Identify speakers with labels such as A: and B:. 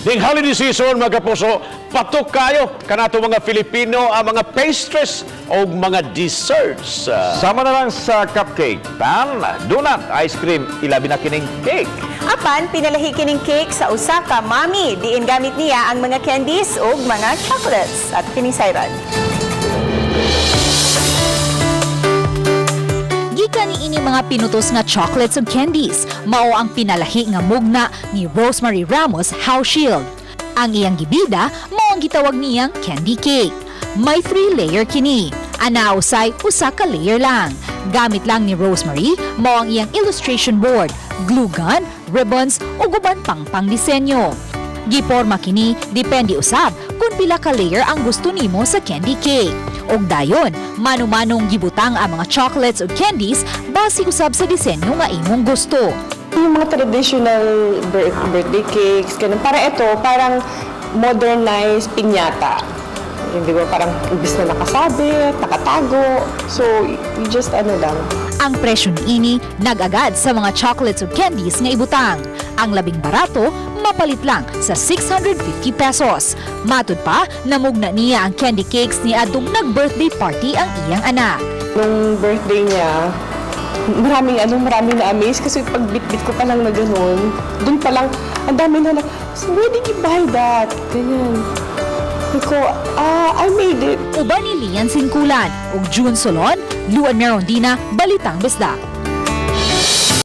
A: Ning holiday season, mga kapuso, patok kayo kanato mga Filipino ang mga pastries o mga desserts.
B: Sama na lang sa cupcake, pan, donut, ice cream, ilabi na kining cake.
C: Apan pinalahi kining cake sa usa ka mami. Diin gamit niya ang mga candies ug mga chocolates. At kining sayran.
D: Gikan niini mga pinutos nga chocolates ug candies, mao ang pinalahi nga mugna ni Rosemary Ramos House Shield. Ang iyang gibida mao ang gitawag niyang candy cake. May three layer kini. Ana usay usa ka layer lang. Gamit lang ni Rosemary mao ang iyang illustration board, glue gun, ribbons ug uban pang pangdisenyo. Giporma kini depende usab kung pila ka layer ang gusto nimo sa candy cake. Og dayon, mano-manong gibutang ang mga chocolates ug candies base usab sa disenyo nga imong gusto.
E: Yung mga traditional birthday cakes, ganun. Para ito, parang modernized piñata. Hindi ba, parang imbis na nakasabit, nakatago. So, you just ano lang.
D: Ang presyo niini nag-agad sa mga chocolates ug candies nga ibutang. Ang labing barato, mapalit lang sa 650 pesos. Matud pa, namugna niya ang candy cakes ni adtong nag-birthday party ang iyang anak.
E: Nung birthday niya, maraming ano, maraming na-amaze kasi pag bit-bit ko pa lang na ganun, dun pa lang, ang dami na lang, "So where did you buy that?" Ganyan. Sabi ko, "Ah, I made it."
D: Uban ni Lian Sinkulan ug June Solon, Luan Merondina, Balitang Bisdak.